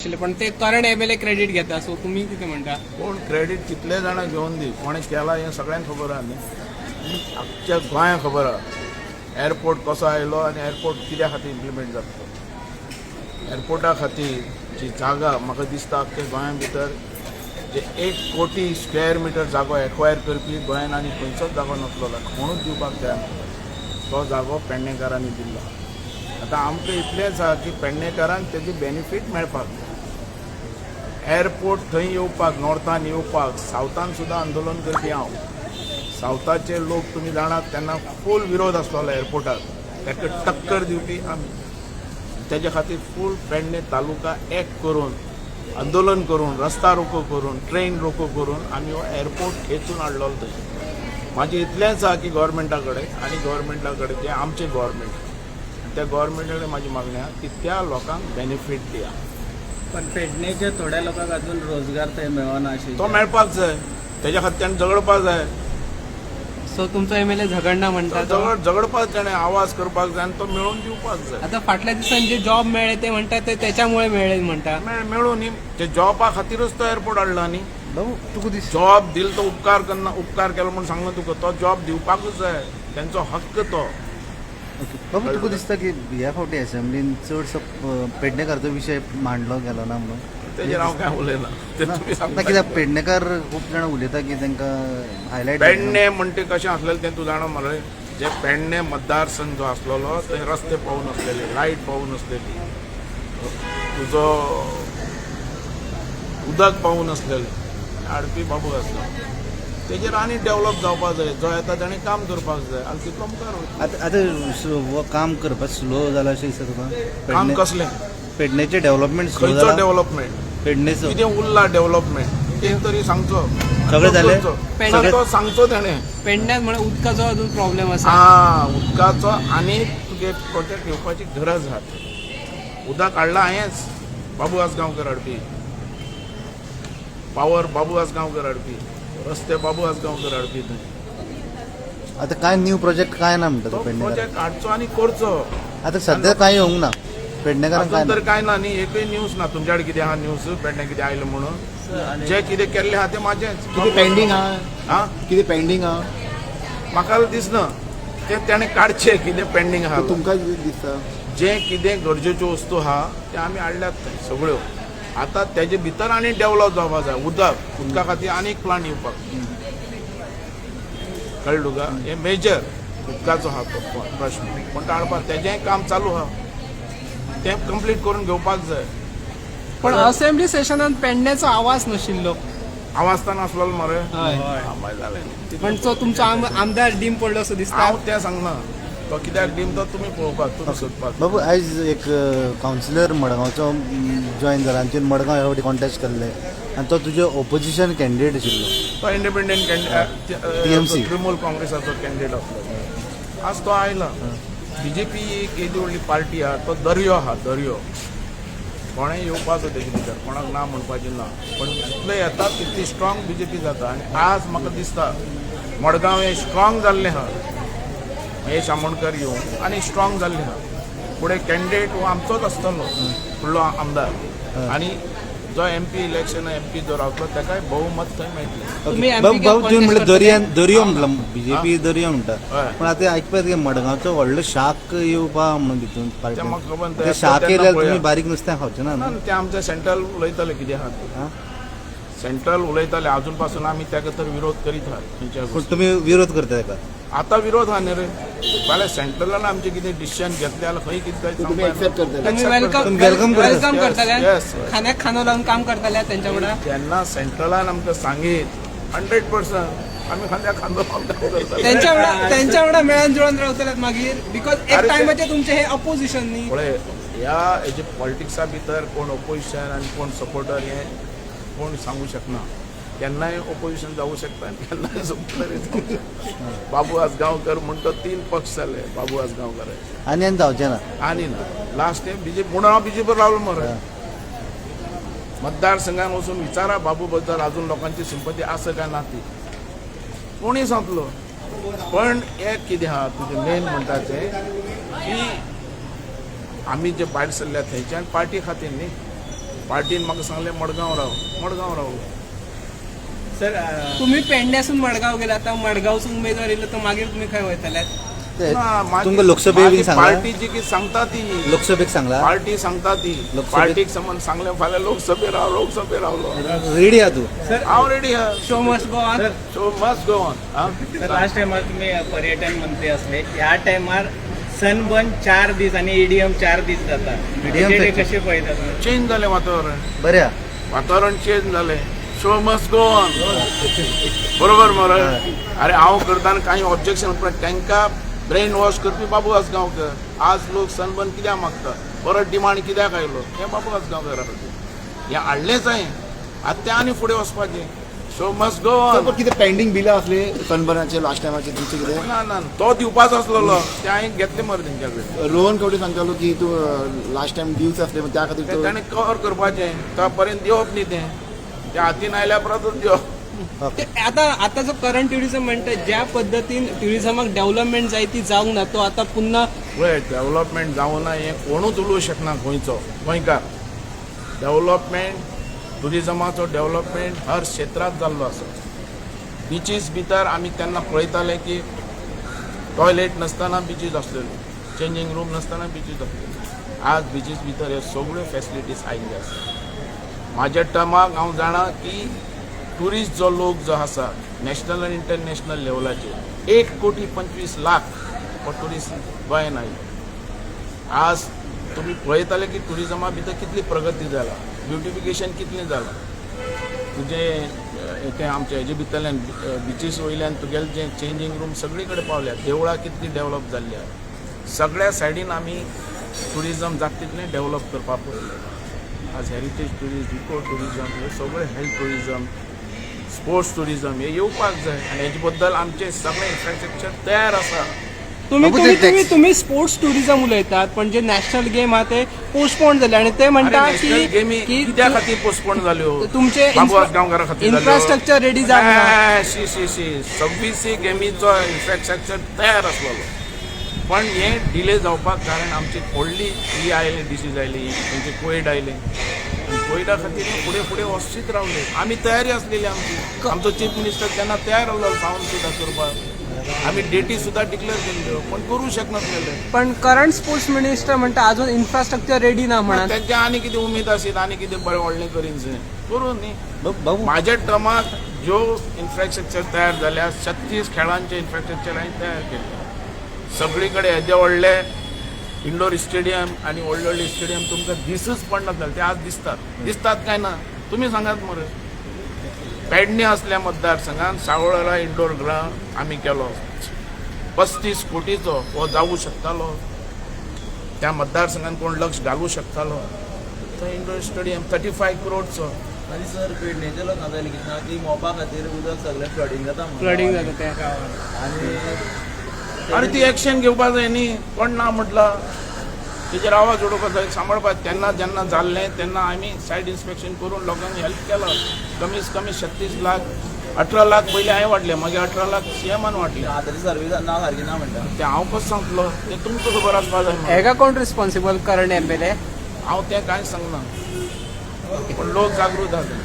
आशिल्ले, पण ते करंट एमएलए क्रेडिट घेता. सो तुमी कितें म्हणटा? कोण क्रेडीट कितले जाणां घेवन दी, कोणें केला हें सगळ्यांक खबर आहा न्ही, आमच्या गोंयांक खबर आहा एअरपोर्ट कसो आयलो आनी एअरपोर्ट कित्या खातीर इम्प्लिमेंट जाता. एअरपोर्टा खातीर जी जागा, म्हाका दिसता अख्ख्या गोंया भितर जे 1 कोटी स्क्वेअर मिटर जागो एक्वायर करपी गोंयान आनी खंयचोच जागो नासलो, कोणूच दिवपाक तयार ना. तो जागो पेडणेकारांनी दिल्लो. आतां आमकां इतलेंच आहा की पेडणेकारांक तेजी बेनिफीट मेळपाक जाय. एअरपोर्ट थंय येवपाक, नॉर्थान येवपाक, सावथान सुद्दां आंदोलन करपी हांव. सावथाचे लोक तुमी जाणात, तेन्ना फूल विरोध आसलेलो एअरपोर्टाक. ताका टक्कर दिवपी आमी. तेज्या खातीर फूल पेडणे तालुका एक करून, आंदोलन करून, रस्ता रोको करून, ट्रेन रोको करून आमी हो एअरपोर्ट खेचून हाडलेलो थंय. म्हाजें इतलेंच आहा की गव्हर्मेंटा कडेन आनी गव्हर्मेंटा कडेन, जें आमचें गव्हर्मेंट, त्या गव्हर्मेंटा कडेन म्हाजी मागणी आहा की त्या लोकांक बेनिफीट दिया. पण पेडणेच्या थोड्या लोकांक अजून रोजगार थंय मेळना अशें. तो मेळपाक जाय. तेज्या खातीर ताणें झगडपाक जाय. सो तुमचो एमएलए झगडना म्हणटा तो? झगडपाक, ताणें आवाज करपाक जाय आनी तो मेळोवन दिवपाक जाय. आता फाटल्या दिसांनी जे जॉब मेळ्ळे ते म्हणटा ते त्याच्यामुळे मेळ्ळे म्हणटा. मेळूं न्ही, ते जॉबा खातीरच तो एअरपोर्ट हाडला न्ही. बाबू, तुका दिस जॉब दिल तो उपकार करना, उपकार केलो म्हूण सांगना तुका. तो जॉब दिवपाकूच जाय, तेंचो हक्क तो. ओके बाबू, तुका दिसता की ह्या फावटी असेंब्लीन चडसो पेडणेकाराचो विशय मांडलो गेलो ना म्हणून? तेजेर हांव काय उलयना, ते ना तुमी ना. सांगता. कित्याक पेडणेकार खूब जाणां उलयता की तांकां हायलायट पेडणे म्हणटे कशें आसलेलें तें तूं जाणा मरे? जे पेडणे मतदारसंघ जो आसलेलो थंय रस्ते पावूं नासलेले, लायट पावूं नासलेली, तुजो उदक पावूं नासलेलें. हाडपी बाबू आसलो. तेजेर आनी डेवलप जावपाक जाय. जो येता ताणें काम करपाक जाय आनी तितलो मुखार वयतलो. आतां आतां काम करपाक स्लो जाला अशें दिसता तुका? काम कसलें? पेडणेचें डेव्हलपमेंट स्लो खंयचो जाला. डेव्हलपमेंट? पेडणेचो. कितें उरला डेव्हलपमेंट तें तरी सांगचो. सगळें जालें? करचो. तो सांगचो तेणें. पेडण्यात म्हळ्यार उदकाचो अजून प्रॉब्लेम आसा. आ, उदकाचो आनी तुगे प्रोजेक्ट येवपाची गरज आहा. उदक हाडलां हांयेंच, बाबू आजगांवकर हाडपी. पावर बाबू आजगांवकर हाडपी. रस्ते बाबू आजगांवकर हाडपी थंय. आतां काय न्यू प्रोजेक्ट काय ना म्हणटा तो तूं पेडणेकार? प्रोजेक्ट हाडचो आनी करचो. आतां सद्या कांय येवंक ना पेडणेकारांक काय अजून ना. तर काय ना न्ही, एकूय न्यूज ना. तुमच्या कडेन कितें आहा न्यूज, पेडणे कितें आयलें म्हणून? जे कितें केल्लें आहा तें म्हाजेंच. कितें पेंडींग आहा? आं? कितें पेंडींग आहा? म्हाका दिसना तें तेणें काडचें कितें पेंडींग आहा. तुमकां कितें दिसता? जे कितें गरजेच्यो वस्तू आहा ते आमी हाडल्यात थंय सगळ्यो. आतां तेजे भितर आनी डेवलप जावपाक जाय. उदक, उदका खातीर आनीक प्लांट येवपाक, कळ्ळें तुका? हे मेजर उदकाचो आहा तो प्रश्न, पूण तो हाडपाक तेजेंय काम चालू आहा, तें कंप्लीट करून घेवपाक जाय. पण असेंब्ली सेशनान पेडण्याचो आवाज नाशिल्लो. आवाज तर नासलेलो मरे. हय. हा, मागीर जालें न्ही. पण तो तुमचो आमदार डीम पडलो असो दिसता. हांव तें सांगना, तो कित्याक डीम तो तुमी पळोवपाक, तुमी सोदपाक. बाबू, आयज एक कावन्सिलर मडगांवचो जॉयन जाला आनी तुवें मडगांव ह्या फावटी कॉन्टेस्ट केल्ले आनी तो तुजे ओपोजिशन कॅन्डिडेट आशिल्लो. तो इंडिपेंडंट कॅन्डिडेट. TMC. Trinamool काँग्रेसाचो कॅन्डिडेट आसलो, आज तो आयला. बीजेपी एक येदी व्हडली पार्टी आहा, तो दर्यो आहा, दर्यो. कोणें येवपाचो तेजे भितर, कोणाक ना म्हणपाचें ना, पण जितले येता तितली स्ट्रॉंग बीजेपी जाता. आनी आज म्हाका दिसता मडगांव हें स्ट्रॉंग जाल्लें आहा. महेश आमोणकर येवन आनी स्ट्रॉंग जाल्लें आहा. फुडें कॅन्डिडेट हो आमचोच आसतलो फुडलो आमदार, आनी जो एमपी इलेक्शन, एमपी जो रावतलो ताकाय बहुमत थंय मेळटलें. तुमी बाबू MP बाबू, तुवें म्हणलें contest दर्यान दर्यो म्हटलं, बीजेपी दर्यो म्हणटा. हय. पण आतां आयकपाक येता की मडगांवचो व्हडलो शाक येवपा म्हणून भितून तें म्हाका खबर ना. पार्टी. शाक तेन्ना येयल्यार पळोवया. तुमी बारीक नुस्तें खावचें ना ना. न्हू? ते आमचे सेंट्रल उलयताले कितें आहा तें. आं? सेंट्रल उलयताले. अजून पासून आमी ताका तर विरोध करीत आहात खंयच्या पूण गोश्टीक. तुमी विरोध करता ताका? आतां विरोध आहा न्ही रे, फाल्यां सेंट्रलान आमचें कितें डिसिजन घेतलें जाल्यार खंय कितें जायत ते तुमी सांगपा accept करतले. तुमी Accept welcome तुमी welcome करता. Welcome Yes, करतले? yes. खांद्याक खांदो लावन काम करतले तेंच्या वांगडा? जेन्ना सेंट्रलान आमकां सांगीत, 100% आमी खांद्याक खांदो लावन काम करतले. तेंच्या वांगडा मेळान जुळून रावतले मागीर, because एक अरे टायमाचेर तुमचे हे अपोजिशन न्ही. पळय, ह्या हेजे पॉलिटिक्सा भितर कोण ओपोजिशन आनी कोण सपोर्टर हें कोण सांगू शकना. केन्नाय ओपोजिशन जावूं शकता आनी केन्नाय सपोर्टर जावूं शकता. बाबू आजगांवकर म्हण तो तीन पक्ष जाले बाबू आजगांवकर. आनी आनी जावचें ना. आनी ना, लास्ट टायम बीजेपी म्हणून हांव बीजेपीर रावलो मरे. मतदारसंघान वचून विचारा, बाबू बद्दल अजून लोकांची सिंपती आसा काय ना ती, कोणूय सांगतलो. पण एक कितें आहा तुजें मेन म्हणटा तें की आमी जे भायर सरल्या थंयच्यान पार्टी खातीर न्ही. पार्टीन म्हाका सांगलें मडगांव राव, मडगांव रावलो. सर, तुम्ही पेडण्यासून मडगाव गेला, आता मडगावसून उमेदवार येयलो तर मागीर तुम्ही खंय वयतले? ते ना, मागीर- तुमकां लोकसभेक बी मागीर सांगला? पार्टी जी कितें सांगता ती. लोकसभेक सांगला? पार्टी सांगता ती. पार्टीक समज सांगलें फाल्यां लोकसभे राव, लोकसभे रावलो. रेडी आहा तूं? हांव रेडी आहा. Show must go on. Show must go on. Sir, last टायमार तुम्ही पर्यटन मंत्री असले, ह्या टायमार सनबर्न 4 दीस आणि ईडीएम 4 दीस जाता. EDM ते कसे पळयता तुम्ही? चेंज जालें वातावरण. बरें आहा. वातावरण चेंज जालें. शो मस्ट गो ऑन, बरोबर मरे? अरे हांव करता आनी कांय ऑब्जेक्शन, पण तांकां ब्रेन वॉश करपी बाबू आजगांवकर. आज लोक सनबर्न कित्याक मागता, परत डिमांड कित्याक आयलो, हें बाबू आजगांवकरा खातीर हें हाडलेंच हांवें. आतां तें आनी फुडें वचपाचें. Show must go sir, on. पण कितें पेंडींग बिलां असली सनबर्नाचे लास्ट टायमाचे तुमचे कितें? ना ना, तो दिवपाचो आसलेलो, ते हांवें घेतले मरे तेंच्या कडेन. रोहन खंवटे सांगतालो की तूं लास्ट टायम दिवचे आसले, त्या खातीर ते तो ताणें कवर करपाचें, तो पर्यंत दिवप न्ही तें, ते हातीन आयल्या परतूच दिवप. ते आता आता जो करंट ट्युरिझम म्हणटा, ज्या पद्दतीन ट्युरिझमाक डेव्हलपमेंट जाय ती जावंक ना, तो आता पुन्हा पळय, डेव्हलपमेंट जावना हें कोणूच उलोवंक शकना गोंयचो गोंयकार. डेव्हलपमेंट, ट्युरिजमाचो डेव्हलपमेंट हर क्षेत्रांत जाल्लो आसा. बिचीस भितर आमी तेन्ना पळयताले की टॉयलेट नासतना बिचीस आसलेल्यो, चेंजींग रूम नासतना बिचीस आसलेल्यो. आज बिचीस भितर ह्यो सगळ्यो फेसिलिटीज आयिल्ल्यो आसा. म्हाज्या टर्माक हांव जाणा की ट्युरिस्ट जो लोक जो आसा नॅशनल आनी इंटरनॅशनल लेवलाचेर 1 कोटी 25 लाख हो ट्युरिस्ट गोंयान आयलो. आज तुमी पळयताले की ट्युरिजमा भितर कितली प्रगती जाला, ब्युटिफिकेशन कितलें जालां. तुजें तें आमच्या हेजे भितरल्यान बिचीस वयल्यान तुगेलें जें चेंजींग रूम सगळी कडेन पावल्या, देवळां कितलीं डेवलप जाल्लीं आहा. सगळ्या सायडीन आमी ट्युरिजम जाता तितलें डेवलप करपाक पळयलें. आज हेरिटेज ट्युरिजम, इको ट्युरिजम, हे सगळे हेल्थ ट्युरिजम, स्पोर्ट्स ट्युरिजम हे येवपाक जाय आनी हेजे बद्दल आमचें सगळें इन्फ्रास्ट्रक्चर तयार आसा. तुम्ही बाबू, तुम्ही ते तुम्ही tax- तुम्ही स्पोर्ट्स टुरिझम उलयतात, पण जे नॅशनल गेम आहा ते पोस्टपोन जाले आणि ते म्हणटा नॅशनल की गेमी की कित्या खातीर पोस्टपोन जाल्यो? तुमचे बाबू आजगांवकारा खातीर जाल्यो. इन्फ्रास्ट्रक्चर रेडी जावंक ना. शी शी शी, 26 गेमीचो इन्फ्रास्ट्रक्चर तयार आसलेलो, पण हें डिले जावपाक कारण आमची व्हडली ही आयली, डिसीज आयली तेंची, कोवीड आयली आनी कोविडा खातीर हें फुडें फुडें वचीत रावले. आमी तयारी आसलेली आमची, आमचो चीफ मिनिस्टर तेन्ना तयार आसलो सावंड सुद्दां करपाक. आमी डेटी सुद्दां डिक्लेअर केल्ल्यो, पण करूंक शकनासलेले. पण करंट स्पोर्ट्स मिनिस्टर म्हणटा अजून इन्फ्रास्ट्रक्चर रेडी ना म्हणून. तेंचे आनी कितें उमेद आसीत, आनी कितें बरें व्हडलें करीन करूं न्ही. बाबू, माझ्या टर्माक ज्यो इन्फ्रास्ट्रक्चर तयार जाल्या, 36 खेळांचे इन्फ्रास्ट्रक्चर हांवें तयार केले. सगळी कडेन येदे व्हडले इंडोर स्टेडियम आनी व्हडले व्हडले स्टेडियम तुमकां दिसूच पडनात, ते आज दिसतात. दिसतात काय ना तुमी सांगात मरे. पेडणे असल्या मतदारसंघात सावळरा इंडोर ग्रावंड आमी केलो 35 कोटीचो, हो जावूं शकतालो? त्या मतदारसंघात कोण लक्ष घालूं शकतालो? तो इंडोर स्टेडियम 35 करोडचो. आनी सर, पेडणेच्या लोकांक जालें कितें ना की मोपा खातीर उदक सगळें फ्लडींग जाता म्हणून. फ्लडिंग जाता ते. आनी अरे ती एक्शन घेवपाक जाय न्ही. कोण ना म्हटलं तेजेर आवाज उडोवपाक जाय, सांबाळपाक. तेन्ना जेन्ना जाल्लें तेन्ना आमी सायड इन्स्पेक्शन करून लोकांक हेल्प केलो. कमीत कमी 36 लाख, 18 लाख पयलीं हांवें वांटले, मागीर 18 लाख सीएमान वांटले. आतांची सर्वीस ना सारकी ना म्हणटा. तें हांव कसो सांगतलो, तें तुमकां खबर आसपा जाय मरे. हेका कोण रिस्पॉन्सिबल, करंट एमएलए? हांव तें कांयच सांगना, पूण लोक जागृत आसा.